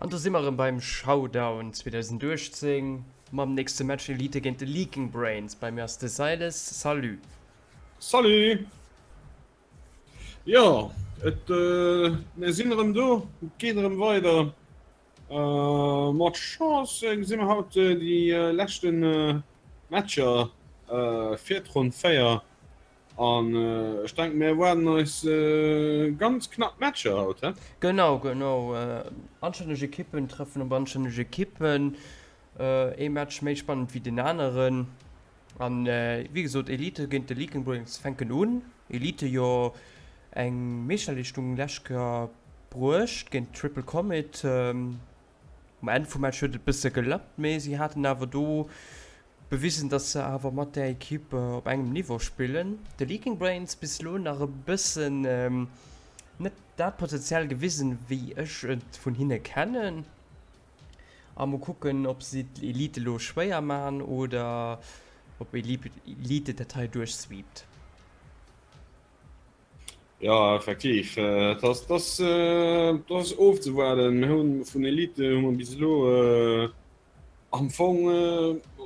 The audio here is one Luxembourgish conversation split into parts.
An do si mer erëm beim Showdown 2018 mam nächste Match Elite géint de Leaking Brains. Bei mir ass de Silas. Salut. Salut. Jo, et mir sinn erëm do, et geet erëm weider. Mat Chance gesi mer haut déi leschte Matcher fir d'Ronn 4 an ech denken mir erwaarden eis ganz knapp Matcher haut he? Genau, genau. Anstänneg Ekippen treffen op anstänneg Ekippen. Ee Match méi spannend wéi den aneren. An wéi gesot, Elite géint de Leaking Brains fänken un. Elite jo eng Meeschterleeschtung lescht Kéier bruecht géint Triple Comet. Um Enn vum Match huet et bësse gelappt, mee si haten awer do bewisen, datt se awer mat där Ekipp op engem Niveau spillen. De Leaking Brains bis elo nach e bëssen net dat Potenzial gewisen, wéi ech et vun hinne kennen. A mol kucken, ob si d'Elite elo schwéier man oder ob Elite dat hei duerchsweept. Jo, effektiv, et ass, et ass, et ass ofzewaarden. Mir hunn vun Elite hu mer bis elo am Fong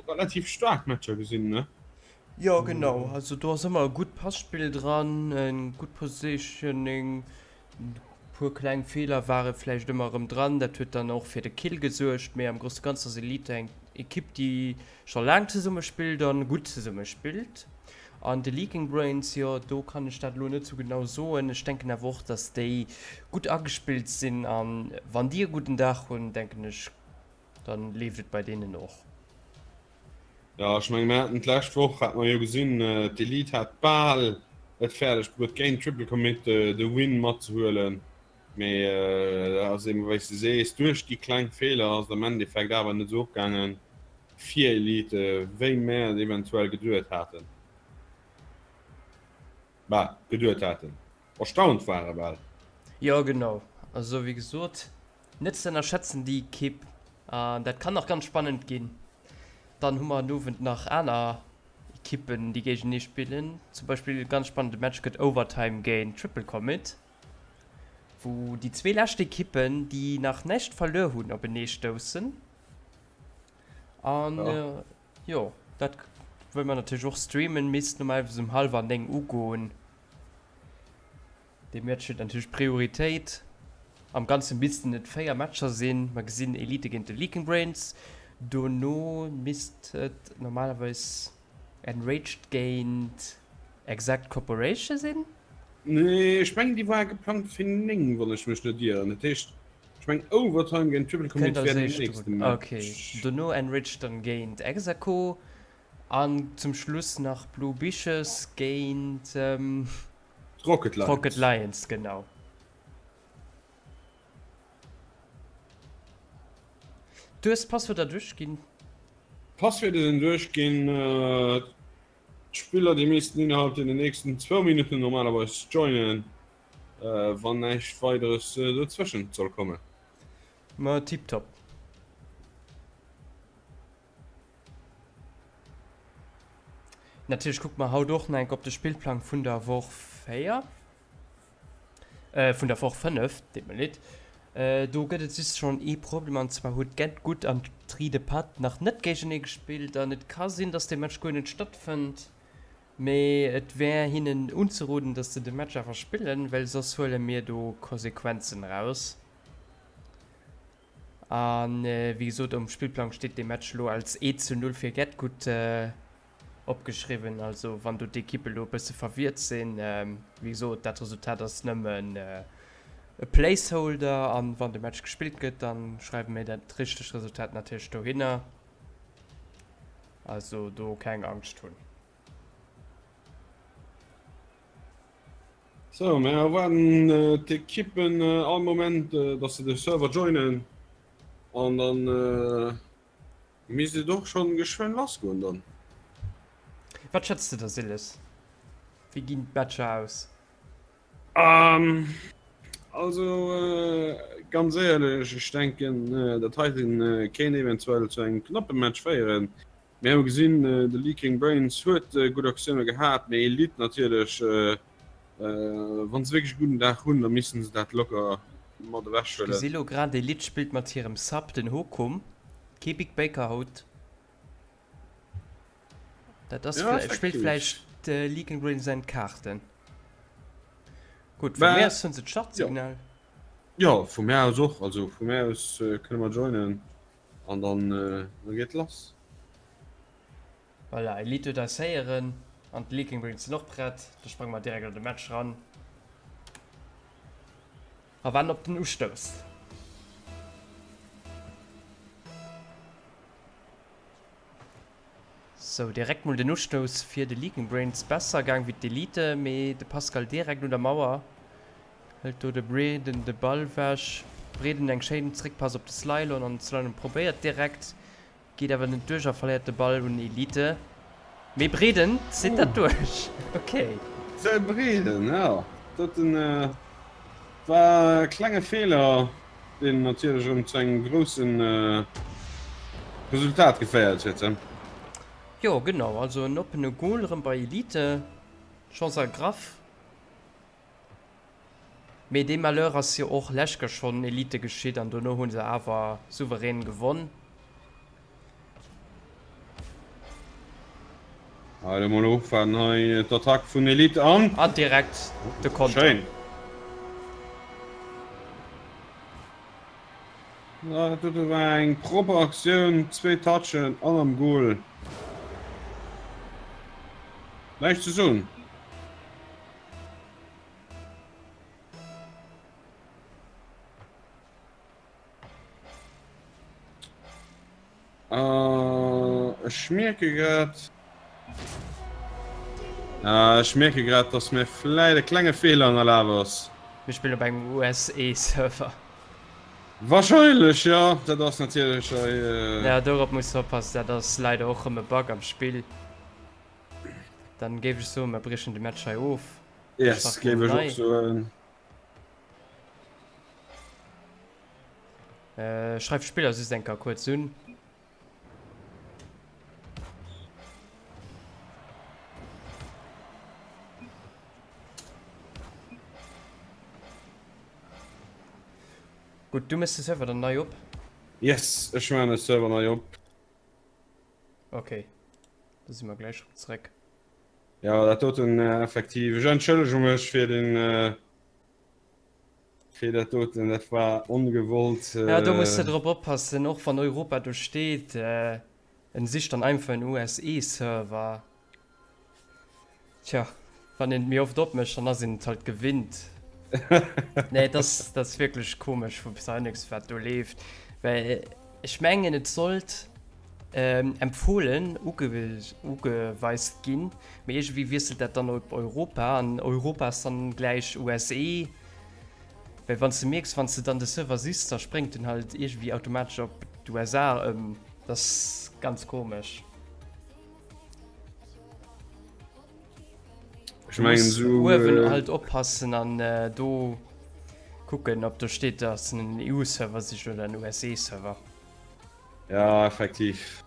relativ staark Matcher gesinn, ne? Jo, genau. Also do ass ëmmer e gutt Passpill dran, e gutt Positioning, e puer kleng Feeler ware vläicht ëmmer erëm dran. Dat huet dann och fir de Kill gesuergt. Mee am grousse Ganzen ass Elite eng Ekipp, déi scho laang zesumme spillt an gutt zesumme spillt. An de Leaking Brains, jo do kann ech dat elo net sou genau soen. Ech denken awer och, dass déi gutt agespillt sinn an wann déi e gudden Dag hunn, denken ech, dann leeft et bei deenen och. Jo, ech mengen mir haten d'lescht Woch hat mer jo gesinn, d'Elite hat bal et fäerdeg bruet géint Triple Commit de Win matzehuelen, mee dat ass eben wéi s de sees, duerch déi kleng Feeler ass et am Endeffekt awer net esou opgaangen. Fir Elite, wéi mär et eventuell geduet haten. Bah, geduet haten. Erstaunt ware bal. Jo, genau. Also, wéi gesot, net ze ënnerschätzen déi Ekipp. An dat kann nach ganz spannend ginn. Dann hu mer en Owend nach aner Ekippen, déi géigenee spillen. Zum Beispill e ganz spannende Match gëtt Overtime géint Triple Commit, wou déi zwee lescht Ekippen, déi nach näischt verluer hunn, openee stoussen. An ja. Äh, jo, dat wëll man natierlech och streamen, misst normalerweis um hallwer 9 ugoen. Dee Match huet natierlech Prioritéit. Am Ganze missten et 4 Matcher sinn. Mer gesinn Elite géint de Leaking Brains. Dono misst et normalerweis Enraged géint Exact Corporation sinn. Nee, ech mengen déi war geplangt fir 9, wann ech mech net ieren. Dat heescht, ech mengen Overtime géint Triple Commit Kënnt wär als den éischt nächste drun. Okay, Match. dono Enriched dann géint Exaco an zum Schluss nach Blue Biches géint D'Rocket d'Rocket Lions. Lions, genau. Du hues d'Passwierder duerchginn? D'Passwierder sinn duerchginn. D'Spiller déi missten innerhalb deenen nächsten zwou Minutten normalerweis joinen, wann näischt weideres dozwëschent soll kommen. Ma tiptop. Natierlech kucke mer haut och nach enk op de Spillplang vun der Woch 4. Vun der Woch 5, deet mer leed. Do gëtt et just schonn ee Problem, an zwar huet Get Good an Tri de Patt nach net géigenee gespillt an et ka sinn, datt dee Match guer net stattfënnt. Mee et wär hinnen unzeroden, datt se de Match awer spillen, well soss huele mir do Konsequenzen raus. A wéi gesot, um Spillplang steet dee Match elo als 1 zu 0 fir Get Good. Opgeschriwwen. Also wann do d'Ekippe lo e bësse verwiert sinn, wéi gesot, dat Resultat ass nëmmen e Placeholder an wann de Match gespillt gëtt, da schreiwe mir dat richtegt Resultat natierlech dohinner. Also do keng Angscht hunn. Sou, mir erwaarden d'Ekippen all Moment, dass se de Server joinen an dann Misst et och schon geschwënn lass goen dann. Wat schätz de da Siles? Wéi ginn d'Matcher aus? Also ganz éierlech, ech denken dat heiten kéint eventuell zu engem knappe Match féieren. Mir hu gesinn, de Leaking Brains huet gutt Aktioune gehat, mee Elite natierlech, wa se wierklech e gudden Dag hunn, da missten se dat locker mat ewech Ech gesi huelen. lo grad, Elite spillt mat hirem Sub, den Hokum. Kee Big Baker haut. Dat ass Ja, vläicht, spillt effektiv. vläicht de Leaking Brains an d'Kaarten. Gutt, vu Mä mir aus hunn se jo. d'Startsignal. Jo, vu mär aus och. Also vu mär aus kënne mer joinen an dann da geet lass. Voilà, Elite huet eis héieren an d'Leaking Brains sinn och prett. Da sprange mer direkt an de Match ran a waarden op den Ustouss. Sou, direkt mol den Ustouss fir de Leaking Brains. Besser gaang wéi d'Elite, mee de Pascal direkt un der Mauer hëlt do de Breeden de Ball wech. Breeden eng schéin Zréckpass op de Slylon an de Slylon probéiert direkt Geet awer net duerch a verléiert de Ball un Elite. Mee Breeden zitt dat duerch. Ok. De Breeden, jo. Dat war e klenge Feeler, deen natierlech erëm zu engem grousse Resultat geféiert huet. Jo, genau. Also en oppene Goal erëm bei Elite. Chance ergraff. Mee dee Malheur ass jo och lechker schonn Elite geschitt an dono hu se awer souverän gewonn. Hei elo mol ofwaarden hei d'Attack vun Elite an. An direkt de Konter. Schéin. Dat dote war eng propper Aktioun, zwee Touchen an am Goal. Näischt ze soen. Ech mierke grad, ech mierke grad, dass mir vläit e klenge Feeler ënnerlaf ass. Mir spillen op engem USA-Server. Wahrscheinlech, jo. Dat ass natierlech hei. Ja, dorop muss de oppassen. Dat ass leider och rëm e Bug am Spill. Dann géif ech soen, mer briechen de Match hei of. Yes, géif ech och soen. Äh, schreif d'Spiller just eng Kéier kuerz un. Gutt, du méchs de Server dann nei op? Yes, ech maachen de Server nei op. Ok, da si mer gläich rëm zréck. Jo, dat doten effektiv. Ech entschëllege mech fir den, fir dat doten, dat war ongewollt. Ja, do muss de drop oppassen, och wann Europa do steet, en sicht dann einfach en USA-Server. Tja. Wann een et méi oft opmécht, dann ass een et halt gewinnt. Nee, et ass, dat ass wierklech komesch vu Psyonix, wat do leeft. Well ech mengen, et sollt empfohlen, ugeweist ginn, mee iergendwéi wiesselt dat dann op Europa an Europa ass dann gläich USA. Well wann s de mierks, wann s de dann de Server sichs, da spréngt en halt iergendwéi automatesch op d'USA ëm. Dat ass ganz komesch. Ech mengen esou. Uewen äh, halt oppassen an äh, do kucken, ob do steet, dass en EU-Server sicht oder en USA-Server. Ja, effektiv.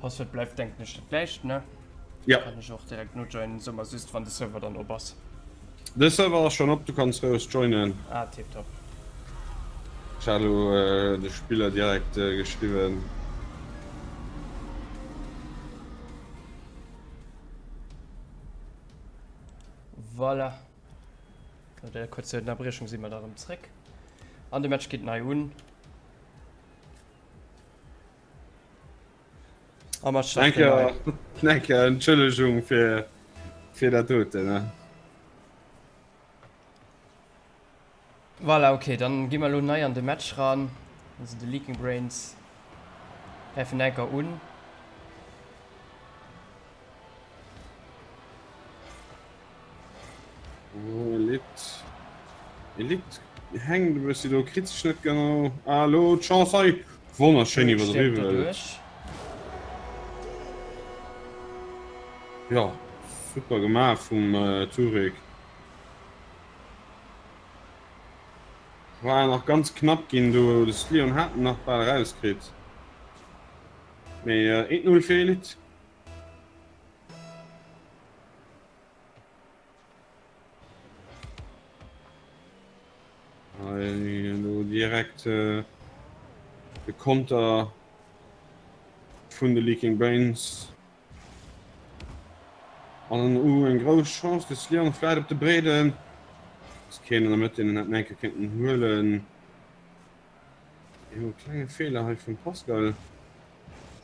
Passwort bleift denken ech dat gläicht, ne? Ja. Kann ech och direkt nojoinen, sou mer just wann de Server dann op ass. De Server ass schon op, du kanns roueg joinen. Ah, tiptop. Ech hat elo de Spiller direkt geschriwwen. Voilà. No der kurzer Ënnerbriechung si mer da rëm zréck. An de Match geet nei un. A mat Start nei. Enke Entschëllegung fir, fir dat doten. Ne? Voilà, okay, dann gi mer elo nei an de Match ran. Also de Leaking Brains gräifen enker un. Oh, Elite. Elite hängt e bëssi do, kritt sech net genau. Ah, lo d'Chance hei. Wonnerschéin iwwerdriwwelt. Ja, super gemaach vum äh, Turek. War nach ganz knapp ginn do, de Slion hat nach bal rauskritt. Mee äh, 1-0 fir Elite. Hei direkt äh, de Konter vun de Leaking Brains. An uh, eng grouss Chance de Slion vläit op de Breeden. Ass keen an der Mëtt, deen en hätt enke kéinten huelen. Jo, klenge Feeler hei vum Pascal.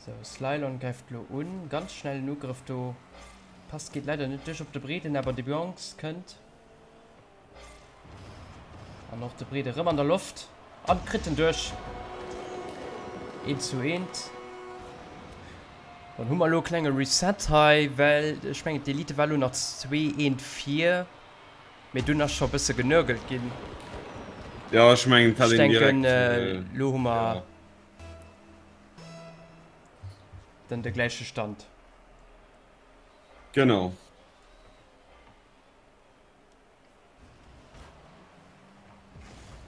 Sou, Slylon gräift lo un. Ganz schnellen Ugrëff do. Pass geet leider net duerch op de Breeden, awer de Bjongs kënnt. An och de Breede rëm an der Loft. An kritt en duerch. 1 zu 1. Dann hu mer elo e klenge Reset hei, well ech mengen d'Elite war elo nach 2, 1 vir. Mee dunn ass scho bësse genörgelt ginn. Ja, ech mengen, et hat Ech een denken, direkt. äh, lo hu mer Ja. dann de gläiche Stand. Genau.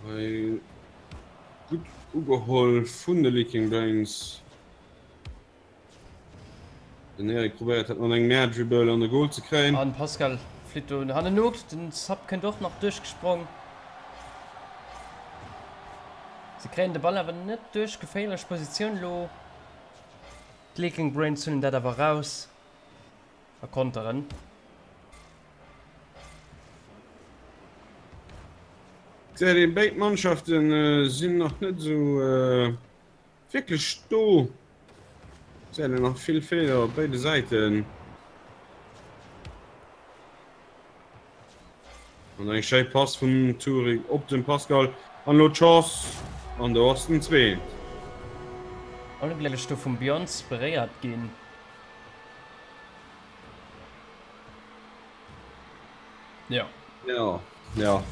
Hei gutt ugeholl vun de Leaking Brains. Den Eric probéiert dat mat engem Air Dribble an de Goal ze kréien. An Pascal flitt do hannen no. Den Sub kënnt och nach duerchgesprong. Se kréien de Ball awer net duerch. Geféierlech Positioun elo. D'Leaking Brains huelen dat awer raus a konteren. Gesäit een, béid Mannschaften sinn nach net esou Wierklech do sinn nach vill Feeler op béide Säiten. An eng schéi Pass vum Turing op den Pascal an lo d'Chance an do ass den zweet. Onglécklech do vum Bjonz beréiert ginn. Jo. Jo, jo.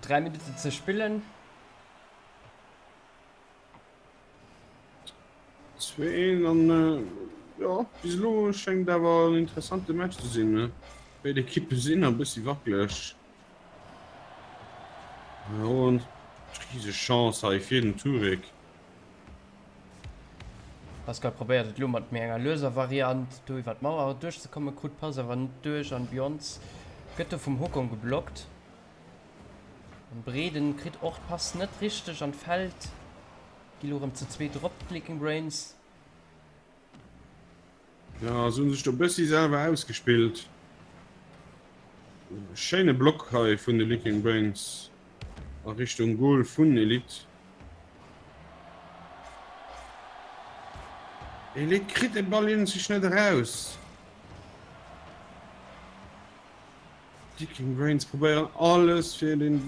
3 Minutten ze spillen. 2 an äh, ja, bis elo schéngt awer en interessante Match ze sinn. Ne? Béid Ekippe sinn e bëssi wackeleg. Und rieseg Chance hei fir den Turek. Pascal probéiert et elo mat méi enger lueser Variant do iwwer d'Mauer duerchzekommen, krut d'Pass awer net duerch an Bjonz. Gëtt do vum Hokon geblockt. An Breden kritt och d'Pass net richteg an d'Feld. Gi lo rëm ze zweet drop, d'Leaking Brains. Jo, se hunn sech do bëssi selwer ausgespillt. Schéine Block hei vun de Leaking Brains a Richtung Goal vun Elite. Elite kritt de Ball iergendwéi net eraus. D'Leaking Brains probéieren alles fir den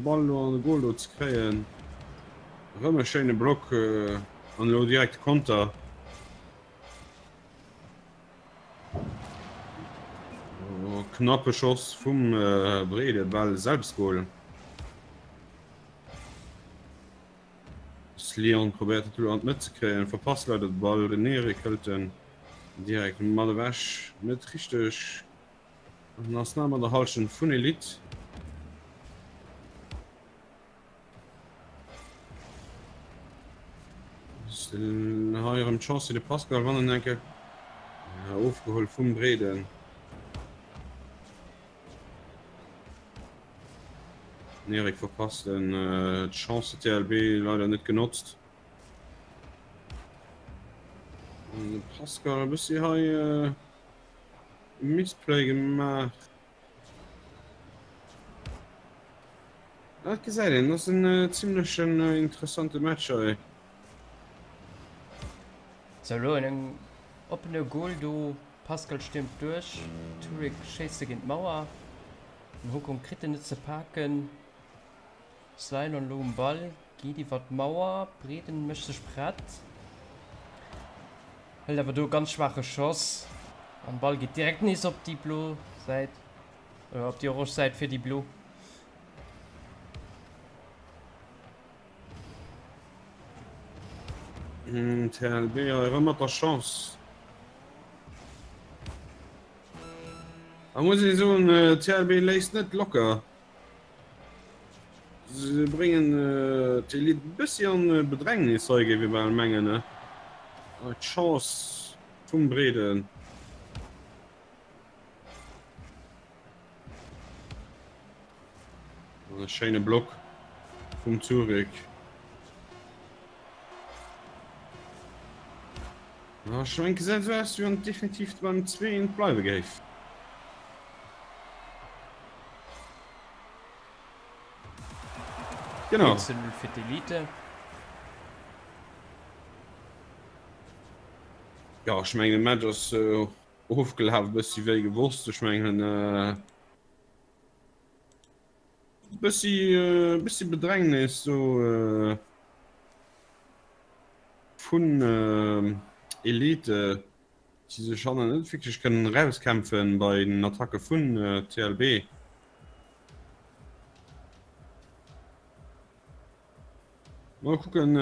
Ball lo an de Goal do ze kréien. Erëm e schéine Block an elo direkt de Konter. Knappe Schoss vum Brede, bal Selbstgol. Lyon probéiert et elo an d'Mëtt ze kréien, verpasst leider de Ball. Den Erik hëlt en direkt mat ewech, net richteg an ass nach ëmmer der Hallschent vun Elite. Hei erëm d'Chance fir de Pascal wann en enke ofgeholl vum Breden. Den Erik verpasst en d'Chance, de TLB leider net genotzt. De Pascal e bëssi hei Misplay gemaach. Dat gesäit een, dat ass en zimlechen interessante Match hei. Sou, elo en oppene Goal do. Pascal stiermt duerch, Turek schéisst e géint d'Mauer. Den Hokon kritt en net ze paken. Slylon elo um Ball, geet iwwer d'Mauer, Breden mécht sech prett, hëlt awer do e ganz schwaache Schoss an Ball geet direkt nees op déi blo Säit, op déi orange Säit fir déi blo. TLB erëm mat der Chance. Da muss ee soen, TLB léisst net locker. Se bréngen d'Elite e bëssi an Bedrängnis hei, géif ee bal mengen. D'Chance vum Brede. An e schéine Block vum Zurich. Ah, ech mengen, gesäit esou aus, wéi wann et definitiv beim 2 1 bleiwe géif. Genau. 1 zu 0 fir d'Elite. Ja, ech mengen, de Match ass ofgelaf e bëssi wéi gewosst. Ech mengen, bëssi, bëssi Bedrängnis do vun Elite, déi sech hannen net wierklech kënnen erauskämpfen bei den Attacke vun TLB. Mol kucken,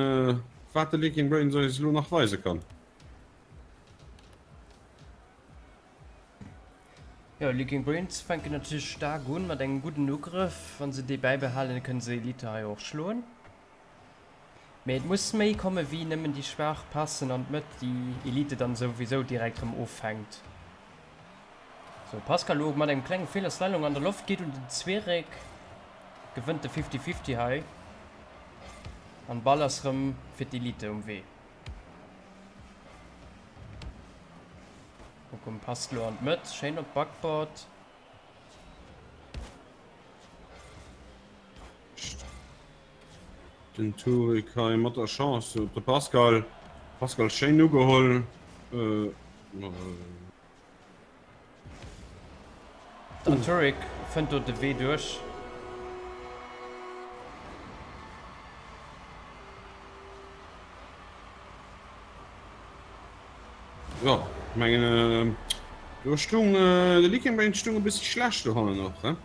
wat de Leaking Brains eis elo nach weise kann. Jo, Leaking Brains fänken natierlech staark un mat engem gudden Ugrëff. Wa se dee bäibehalen, kënne se Elite hei och schloen. Mee et muss méi komme wéi nëmmen déi schwaach Passen an d'Mëtt, déi Elite dann souwisou direkt rëm offänkt. Sou, Pascal elo mat engem klenge Feeler, Slalom an der Loft, geet un den Zwiereck, gewënnt de Fifty-Fifty hei an Ball ass rëm fir d'Elite um Wee. Mokum passt elo an d'Mëtt, schéin op Backboard. Den Turik hei mat der Chance op de Pascal. Pascal schéin ugeholl. Den Turik fënnt do de Wee duerch. Jo, ech mengen do stung de Leaking Brain stung e bëssi schlecht dohannen och, he?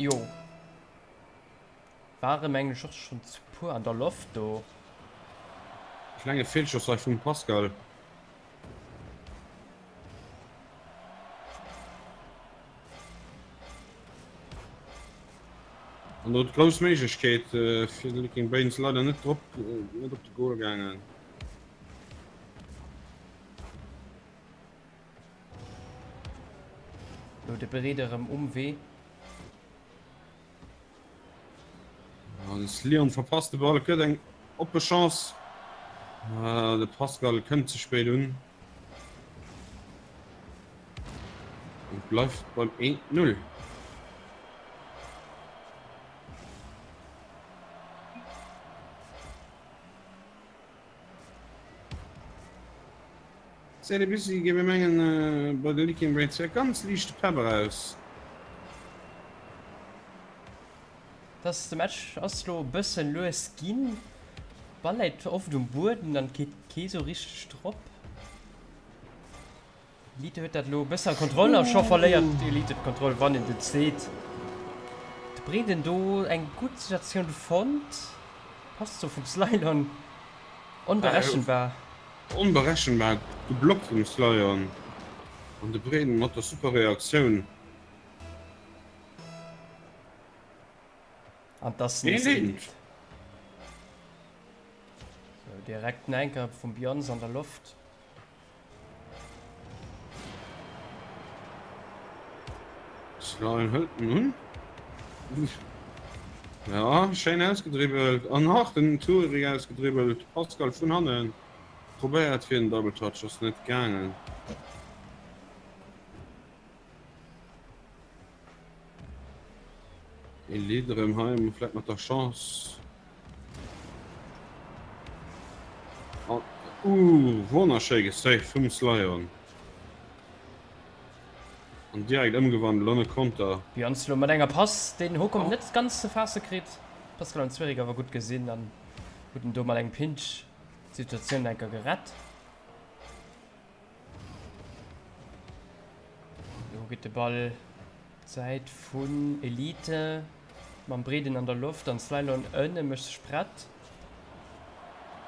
Jo. Ware mengen ech och schon zu puer an der Loft do. Klenge Fehlschoss hei vum Pascal. An do d'grouss Méiglechkeet fir de Leaking Brains leider net drop, net op de Goal gaangen. Lo de Breed erëm um Wee. An Lyon verpasst de Ball, et gëtt eng oppe Chance. De Pascal kënnt ze spéit un. Et bleift beim 1-0. Seet e bissi, géif ee mengen, bei de Leaking Brains wär ganz liicht de Pep eraus. Dass de Match ass lo e bëssen lues ginn. Ball läit oft um Bueden an geet kee sou richteg drop. Elite huet dat lo e bëssen a Kontroll a scho verléiert Elite d'Kontroll wann een et seet. De Breden do eng gutt Situatioun fonnt. Pass do vum Slylon onberechenbar. Onberechenbar geblockt vum Slyon an de Breden mat der super Reaktioun. An dass nees Elite. Sou, direkt den Enker vum Björns an der Loft. Slime hëlt en un. Ja, schéin ausgedribbelt. An nach den Tourig ausgedribbelt. Pascal vun hannen probéiert fir den Double Touch, ass net gaangen. Elite erëm hei vläit mat der Chance. An, uh, wonnerschéi gesaved vum Slyon. An direkt ëmgewandelt an e Konter. Björns lo mat enger Pass, deen Hokom net ganz ze faasse kritt. Pascal an Zwerg awer gutt gesinn an huet en do mat engem Pinch d'Situatioun enker gerett. Lo geet de Ball d'Säit vun Elite mam Breeden an der Loft an Slylon ënne mécht sech prett.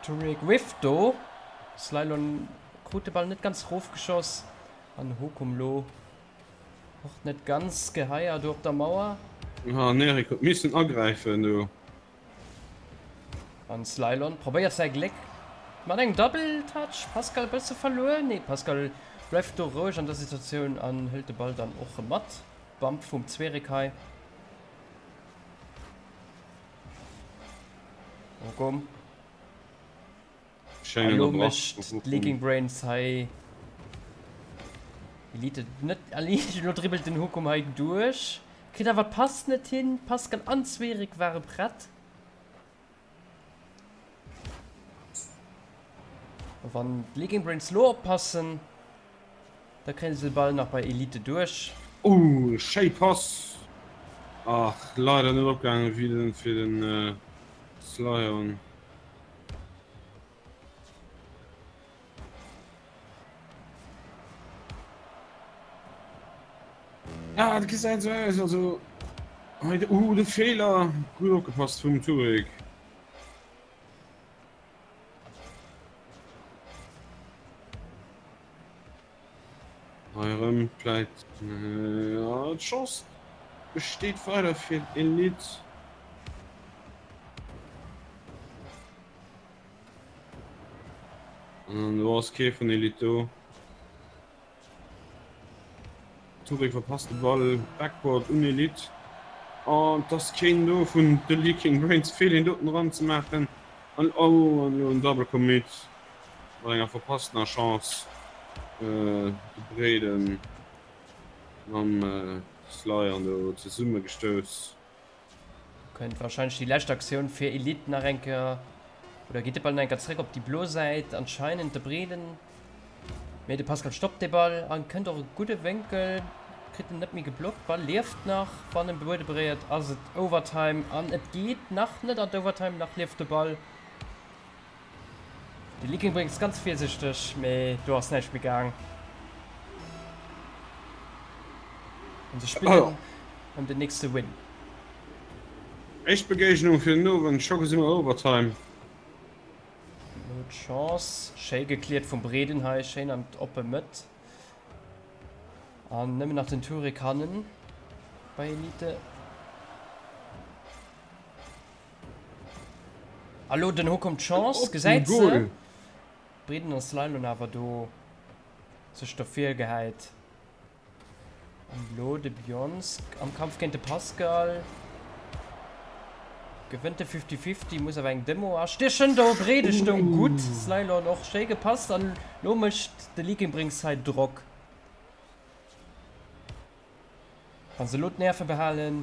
Turek whifft do. Slylon krut de Ball net ganz rofgeschoss an Hokum lo och net ganz geheier do op der Mauer. An Erik huet missen agräifen do. An Slylon probéiert säi Gléck mat engem Double Touch. Pascal bësse verluer. Nee, Pascal bleift do roueg an der Situatioun an hëlt de Ball dann och rëm mat. Bump vum Zwerek hei. Oh komm. Schéin Elo ënnerbrach mécht vum d'Leaking Brains hei Elite net Elite. Elo dribbelt den Hukum hei duerch, kritt awer d'Pass net hin. Pascal an Zwerek ware prett. A wann d'Leaking Brains lo oppassen, da kréie se de Ball nach bei Elite duerch. Ouh, schéi Pass! Ach, leider net opgaangen fir den Slyon. Ah, dat gesäit esou aus, also hei de, uh, de Feeler, gutt opgepasst vum Turek. Hei erëm vläit, ja, d'Chance besteet weider fir d'Elite. An do ass kee vun Elite do. Turek verpasst de Ball, Backboard un Elite. An et ass keen do vun de Leaking Brains fir deen doten eran ze maachen. An oh, an elo en Double Commit. Mat enger verpasstener Chance de Breeden mam Slayan do zesummegestouss. Kënnt warscheinlech déi lescht Aktioun fir Elite nach eng Kéier. Oder geet de Ball nach eng Kéier zréck op déi blo Säit? Anscheinend de Breeden. Mee de Pascal stoppt de Ball an kënnt och e gudde Wénkel. Kritt en net méi geblockt. Ball lieft nach. Wann en Buede beréiert ass et Overtime an et geet nach net an d'Overtime. Nach lieft de Ball. De Leaking bréngt es ganz virsichteg, mee do ass näischt méi gaang. An se spillen ëm den nächste Win. Éischt Begéignung fir den Owend, scho gesi mer Overtime. Elo d'Chance, schéi gekliert vum Breeden hei, schéin an d'oppe Mëtt. An nëmmen nach den Turek hannen bei Elite. A lo den Hook um d'Chance, gesäit se. Breeden an Slylon awer do sech derfir gehäit. An elo de Bjonsk am Kampf géint de Pascal. Gewënnt de 50-50, muss awer eng Demo astiechen. Do Brede stoung gutt, Slylon och schéi gepasst an elo mécht de Leaking Brings hei Drock. Wa se elo d'Nerve behalen,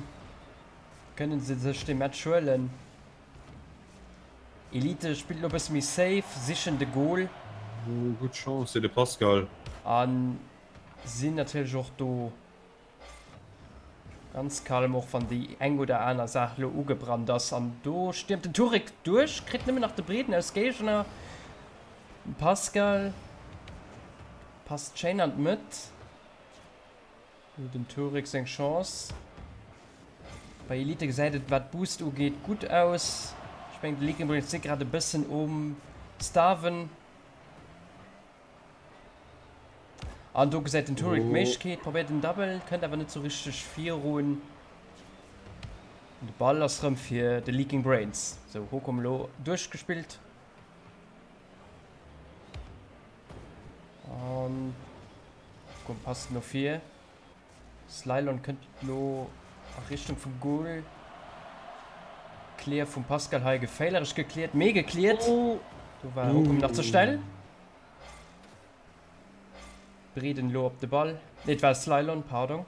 kënne se sech de Match huelen. Elite spillt elo e bësse méi safe, sichen de Goal. Gutt Chance fir de Pascal. A sinn natierlech och do ganz kalm, och wann déi eng oder aner Saach elo ugebrannt ass. An do stiermt den Turek duerch, kritt nëmmen nach de Breeden als Géigner. Pascal passt schéin an d'Mëtt. Lo dem Turek seng Chance. Bei Elite gesäit et wat Boost ugeet gutt aus. Ech mengen de Leakenbrink si grad e bëssen um Starven. An do gesäit den Turek d'Méiglechkeet, probéiert den Double, kënnt awer net sou richteg virun. An de Ball ass rëm fir de Leaking Brains. Sou, Hokom elo duerchgespillt. An Hokom passt no vir. Slylon kënnt lo a Richtung vum Goal. Clear vum Pascal hei geféierlech gecleart, mee gecleart. Do war Hokom nach ze schnell. Breeden lo op de Ball. Nee, et war Slylon, pardon.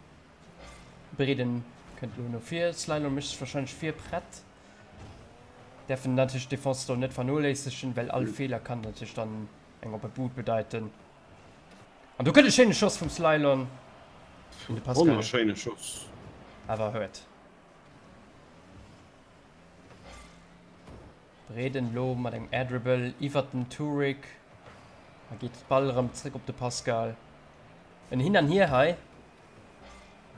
Breeden kënnt lo no vir. Slylon mécht sech warscheinlech vir prett. Däerfen natierlech d'Defense do net vernoléissegen, well all Feeler kann natierlech dann eng oppe Bud bedeiten. An do kënnt e schéine Schoss vum Slylon, deen de Pascal Wonnerschéine Schoss. awer huet. Breeden elo mat engem Air Dribble iwwert den Turek a geet d'Ball erëm zréck op de Pascal. En Hin an Hier hei.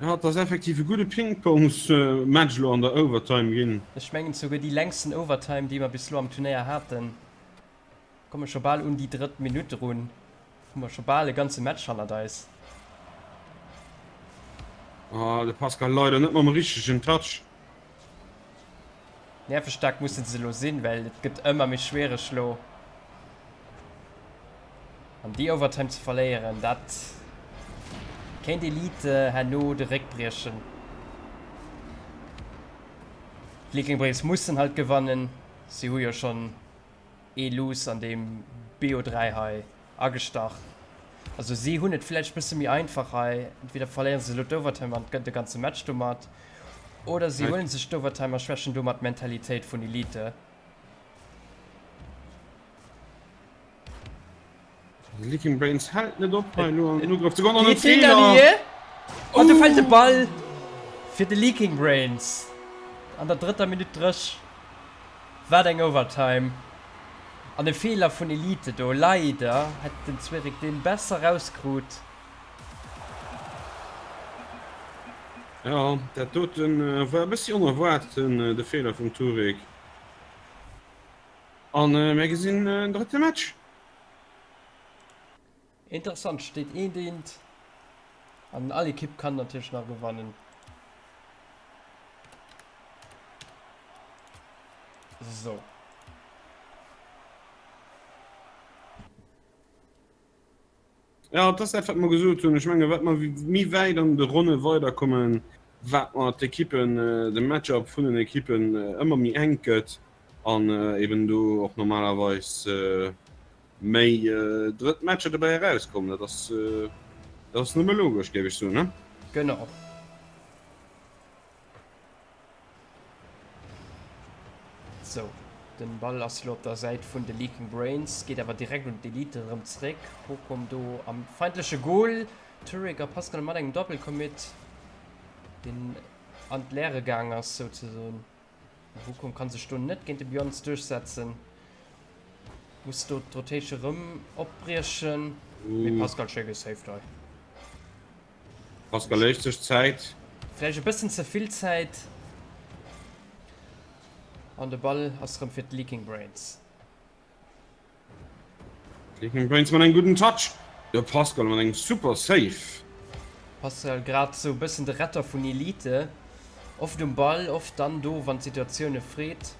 Jo, et ass effektiv e gudde Ping-Pongs-Match elo an der Overtime ginn. Ech mengen souguer déi längsten Overtime, déi mer bis elo am Turnéier haten. Komme scho bal un déi drëtt Minutt erun. Hu mer scho bal e ganze Match hannert eis. Ah, de Pascal leider net mam richtegen Touch. Nervestaark musse se elo sinn, well et gëtt ëmmer méi schwiereg elo. An déi Overtime ze verléieren, dat kéint Elite herno de Réck briechen. D'Leaking Braves mussen halt gewannen, si hu jo schonn ee Lose an deem BO3 hei agestach. Also si hunn et vläicht bësse méi einfach hei, entweder verléiere se elo d'Overtime an de ganze Match domat, oder si huele sech d'Overtime a schwächen domat d'Mentalitéit vun Elite. Leaking Brains hält net op hei elo an den Ugrëff ze goen an e Feeler! An do fält de Ball fir de Leaking Brains an der drëtter Minutt dréch. Wat eng Overtime an e Feeler vun Elite do. Leider hätt den Zwerek deen besser rauskrut. Jo, dat doten war e bëssi onerwaart, de Feeler vum Turek. An mir gesinn en drëtte Match. Interessant, steet eent eent an all Ekipp kann natierlech nach gewannen. So. Ja, et ass dat, wat mer gesot hunn. Ech menge wat mer méi wäit an de Ronne weiderkommen, wat mer d'Ekippen, de Matchup vun den Ekippen ëmmer méi enk gëtt an eben do och normalerweis méi drëtt Matcher dobäi erauskommen. Dat ass, dat ass nëmme logesch, géif ech soen, ne? Genau. Sou, den Ball ass lo op der Säit vun de Leaking Brains, geet awer direkt un d'Elite erëm zréck. Hokom do am feindleche Goal. Turek a Pascal mat engem Doppelcommit, deen an d'Leere gaang ass souzesoen. Hokom kann sech do net géint de Björns duerchsetzen, muss do d'Rotation erëm opbriechen, mee Pascal schéi gesaved hei. Pascal léisst sech Zäit. Vläicht e bëssen ze vill Zäit. An de Ball ass rëm fir d'Leaking Brains. D'Leaking Brains mat engem gudden Touch. De Pascal mat engem super Save. Pascal grad sou e bëssen de Retter vun Elite. Oft um Ball, oft dann do wann d'Situatioun e freet.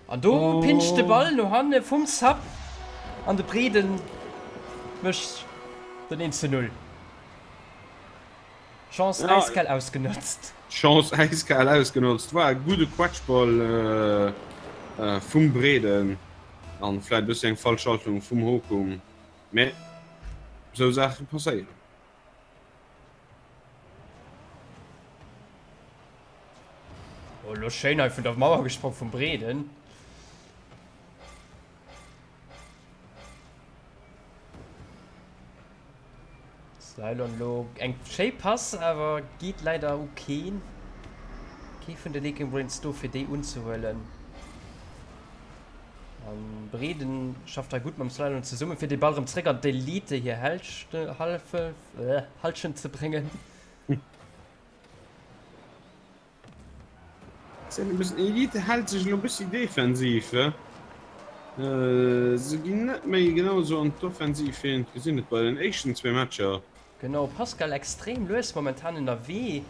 An do pinscht de Ball no hanne vum Sub an de Breden mécht den 1 zu 0. Chance äiskal ausgenotzt. Chance äiskal ausgenotzt. War e gudde Quetschball vum Breden an vläit e bëssi eng falsch Schaltung vum Hokum, mä esou Saache passéieren. Oh, lo schéin hei vun der Mauer gesprong vum Breden. Cylon lo eng schéi Pass, awer geet leider u keen. Kee vun de Leaking Brains do fir déi unzehuelen. An Breden schafft hei gutt mam Cylon zesummen fir de Ball rëm zréck an d'Elite hir Halschent ze bréngen. Elite hält sech elo bëssi defensiv. Se ginn net méi genau esou an d'Offensiv wéi een et gesinn huet bei den éischten zwee Matcher. Genau, Pascal extrem lues momentan ënnerwee,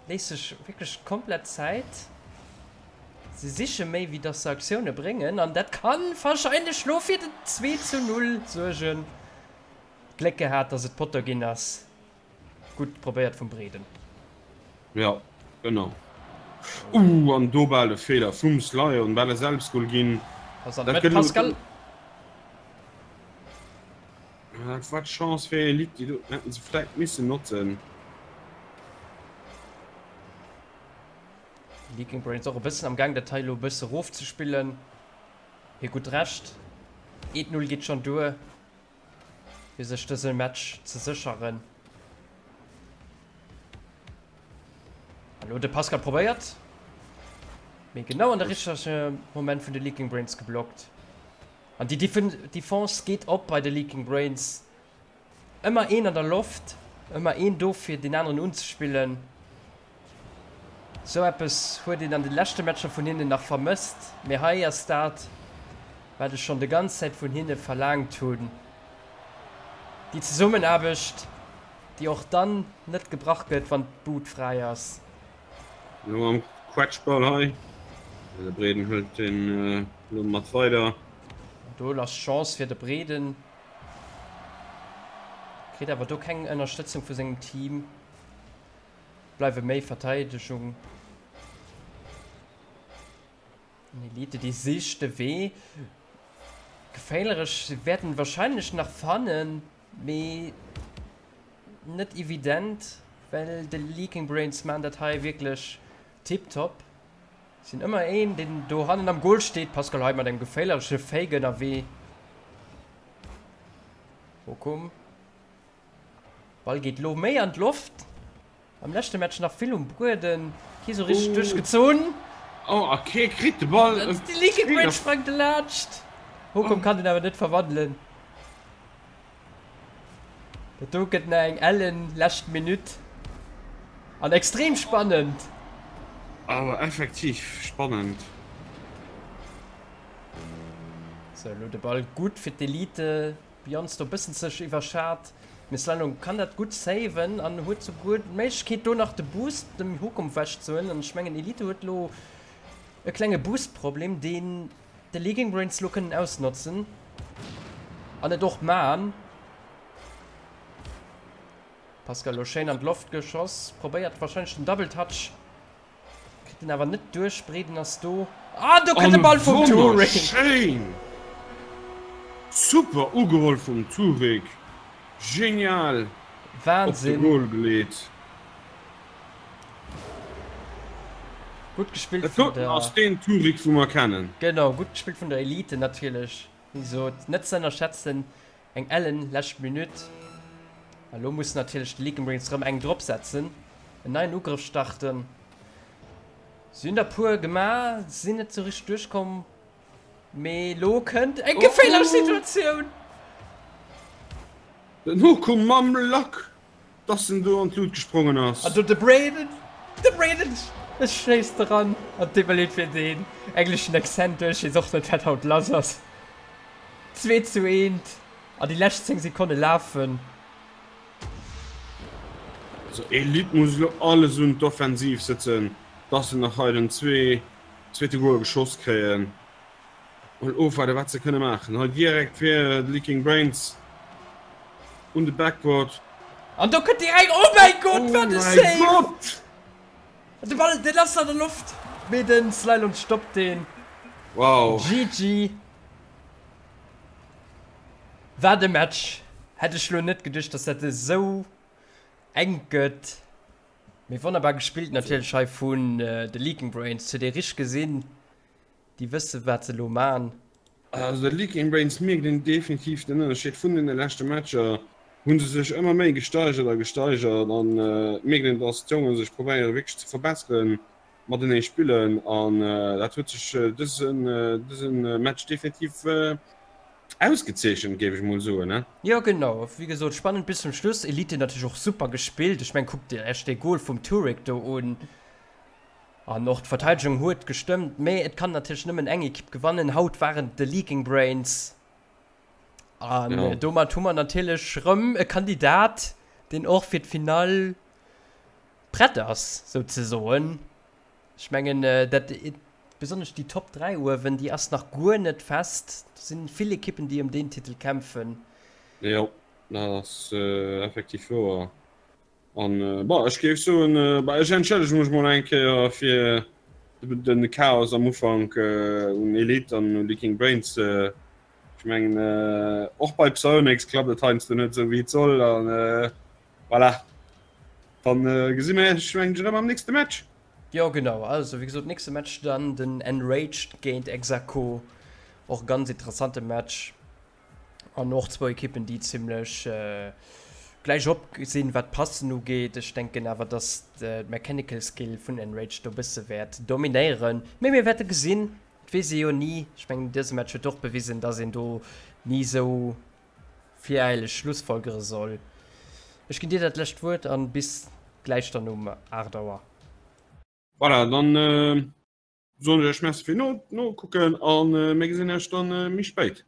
léisst sech wierklech komplett Zäit. Se siche méi wéi dass se Aktioune bréngen an dat kann warscheinlech lo fir den 2 zu 0 suergen. Gléck gehat dass et Potto ginn ass. Gutt probéiert vum Breden. Jo, genau. Ooh, an do bal e Feeler vum Sly an bal e Selbstgol ginn. Pass an d'Mëtt, Pascal. Dat war d'Chance fir Elite, déi do hätten se vläit missen notzen. Leaking Brains och e bëssen am Gaang dat hei elo e bësse rofzespillen. Hir gutt Recht. 1-0 geet schonn duer. fir sech dëse Match ze sécheren. Hallo, de Pascal probéiert, mee genau an der richtege Moment vun de Leaking Brains geblockt. An déi Defense geet op bei de Leaking Brains. Ëmmer een an der Loft, ëmmer een do fir deen aneren unzespillen. Sou eppes huet een an de leschte Matcher vun hinnen nach vermësst, mee hei ass dat, wat ech schonn de ganz Zäit vun hinne verlaangt hunn, déi Zesummenaarbecht, déi och dann net gebrach gëtt, wann d'Bud fräi ass. Elo mam Quetschball hei. De Breden hëlt den elo mat weider. An do ass Chance fir de Breden. Kritt awer do keng Ënnerstëtzung vu sengem Team. Bleiwe méi Verteidegung. An Elite déi sicht de Wee. Geféierlech, se wäerten wahrscheinlech nach fannen, mee net evident, well de Leaking Brains maan dat hei wierklech tiptop. Sinn ëmmer een deen do hannen am Goal steet. Pascal hei mat engem geféierleche Fake ënnerwee. Bochum. Ball geet lo méi an d'Loft. Am leschte Match nach vill um Bueden. Kee sou richteg duerchgezunn. Oh, a kee kritt de Ball. De Leaky Brain sprangt laanscht. Hokom kann den awer net verwandelen. Dat do gëtt nach eng ellen lescht Minutt. An extrem spannend. Awer effektiv spannend. Sou, lo de Ball gutt fir d'Elite. Beyoncé do bëssen sech iwwerschat, mee Slalom kann dat gutt saven an huet souguer d'Méiglechkeet do nach de Boost dem Hokom wech ze huelen an ech mengen Elite huet lo e klenge Boost Problem deen de Leaking Brains lo kënnen ausnotzen an et och man. Pascal lo schéin an d'Loft geschoss, probéiert wahrscheinlech den Double Touch. Kritt en awer net duerch. Breden ass do. Ah, do kënnt de Ball vum Turing! Wonnerschéin! Super ugeholl vum Turing! Genial op de Wahnsinn! Goal geleet. Gutt gespillt Dat vun doten der. ass deen Turing wou mer kennen. Genau, gutt gespillt vun der Elite natierlech. Wéi gesot, net ze ënnerschätzen. Eng ellen lescht Minutt. A lo muss natierlech de Leakenbrings rëm eng drop setzen, en neien Ugrëff starten. Si hunn der puer gemaach, sinn net sou richteg duerchkomm, mee lo kënnt eng geféierlech Situatioun. Den Hokum mam Lack, dass en do an d'Lut gesprongen ass. An do de Brayden, de Brayden schéisst eran an et deet mer leed fir deen engleschen Accent, ech weess och net wat haut lass ass. 2 zu 1 an déi lescht 10 Sekonne lafen. Also Elite muss elo alles un d'Offensiv sëtzen, dass se nach hei den zweete Goal geschoss kréien. Mol ofwaarde wat se kënne maachen. Hei direkt fir de Leaking Brains un de Backboard. An do kënnt direkt, oh mäi Gott, wat e Save! De Ball, deen ass an der Loft, mee den Slylon stoppt deen. Wow. GG. Wat e Match! Hätt ech lo net geduecht, dass dat esou enk gëtt. Mee wonnerbar gespillt natierlech hei vun de Leaking Brains. Huet ee richteg gesinn, déi wësse wat se elo man. Also de Leaking Brains mierkt een definitiv den Ënnerscheed vun den leschte Matcher. Hu se sech ëmmer méi gesteigert a gesteigert an et mierkt een, dass d'Jonge sech probéiere wierklech ze verbesseren matenee spillen an dat huet sech dësen dësen Match definitiv ausgezeechent, géif ech mol soen. Jo genau, wéi gesot spannend bis zum Schluss. Elite natierlech och super gespillt, ech meng kuckt dir Iech dee Goal vum Turek do un. An och d'Verteidegung huet gestëmmt, mee et kann natierlech nëmmen eng Ekipp gewannen. Haut waren et de Leaking Brains. An ja. domat hu mer natierlech rëm e Kandidat, deen och fir d'Finall prett ass, souzesoen. Ech mengen, dat besonnesch déi Top 3 uewen, déi ass nach guer net fest. Do sinn vill Ekippen, déi ëm deen Titel kämpfen. Jo, dat ass effektiv wouer. An bon, ech géif soen, bah, ech entschëllege mech mol eng Kéier fir de Chaos am Ufank un Elite an un Leaking Brains. Ech mengen, och bei Psyonix klappt et heiansdo net esou wéi et soll an voilà. Dann gesi mir iech, mengen ech, erëm am nächste Match. Jo genau, also wéi gesot nächste Match dann den Enraged géint Exaco, och e ganz interessante Match. An och zwou Ekippen, déi zimmlech gläich op sinn, wat d'Passen ugeet. Ech denken awer, dass d'Mechanical Skill vun Enraged do bësse wäert dominéieren. Mee mir wäerte gesinn, et weess ee jo ni. Ech mengen, dëse Match huet och bewisen, dass een do ni esou viräileg schlussfolgere soll. Ech ginn dir dat lescht Wuert an bis gläich dann um 8 Auer. Voilà, dann soen ech iech Merci fir Nokucken an mir gesinn iech dann méi spéit.